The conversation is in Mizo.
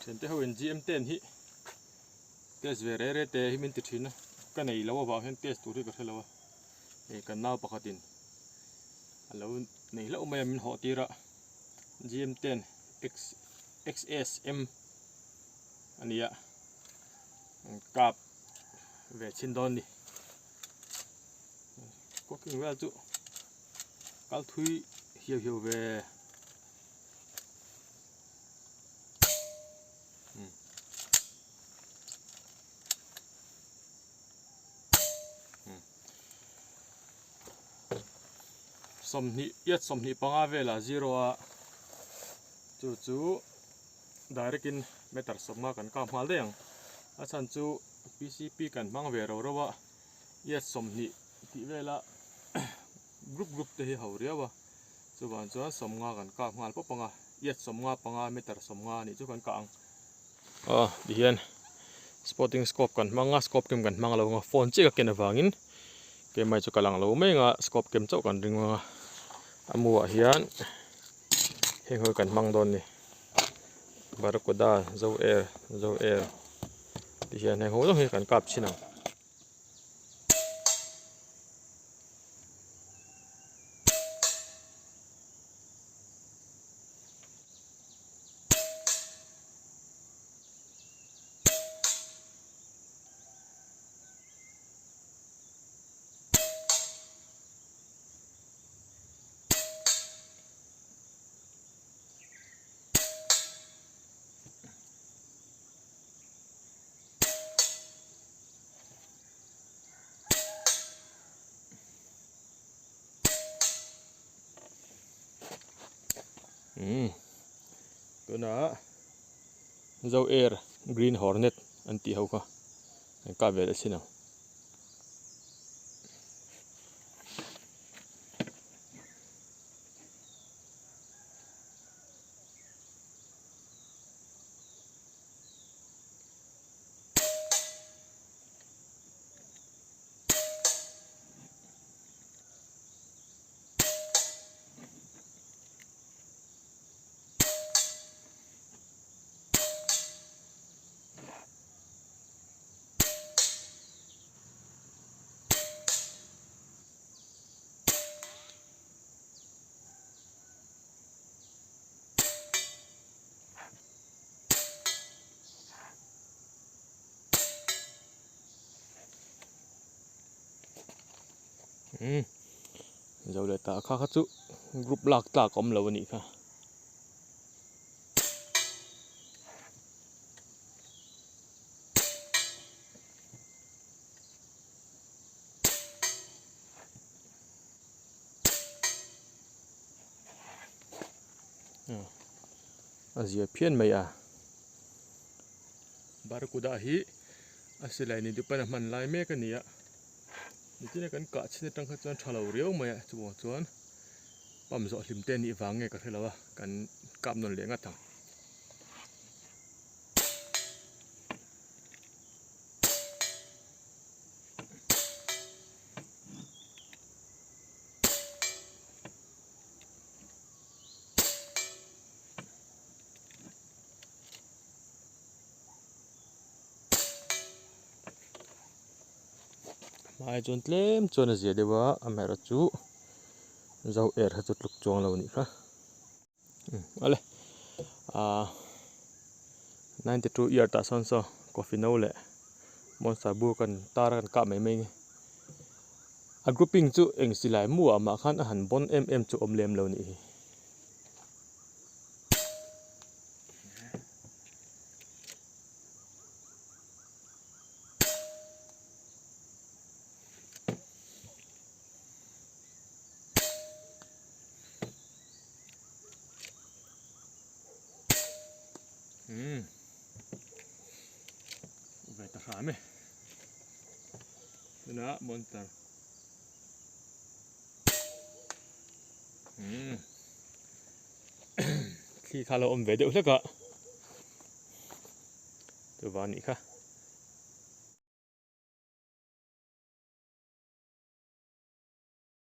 Thiante ho in GM ten hi test ve re re te hi min ti thin a, ka nei lo avang hian test tur hi ka hre lo a, hei kan nau pakhat in a lo nei hlauh mai a min hawh tir a, GM ten X XSM a ni a, an kap ve chhin dawn ni. Cooking vel chu kal thui hiau hiau ve. Sawmhnih iat 25 velah zero a chu chu direct in meter 50 kan kap nghal daih ang a chhan chu P_C_P kan hmang ve ro ro a iat 20 tih vela group group te hi ho riau a. Chuvang chuan 50 kan kap nghal pawp ang a, iat 55 meter 50 anih chu kan kah ang. Aw tihian spotting scope kan hmang a, scope kem kan hmang lo ang a, phone chiah ka ken avangin keimah chu ka lang lo mai ang a, scope kem chauh kan ring ang a, a mu ah hian heng ho hi kan hmang dawn a ni, Barracuda, Zo Air, Zo Air tihian heng ho zawng hi kan kap chhin ang. Umm tunah Zo Air Green Hornet an tih ho kha an kap ve leh sin ang. Umm zo leh ta kha kha chu group lak tlak a awm lo a nih kha. A zia phian mai a Barracuda hi a silai ni dupan a hman lai mek a ni a nichina kan kah chhin atang kha chuan tha lo riau mai a chuvang chuan pump zawh hlim te anih vang nge ka hre lo a kan kap nawn leh ngat ang. Hmai chuan tlem chuan a zia deuh a amaherawh chu zo er kha chu tluk chuang lo a nih kha awle ahh 92 year tah sawn saw coffee no leh monster bur kan tar a kan kah mai mai a ni a grouping chu eng silai mu ah mah khan a han bawn em em chu awm lem lo a nih hi. Umm ve ta hram e tunah monster umm thli kha a lo awm ve deuh hlek a chuva nih kha.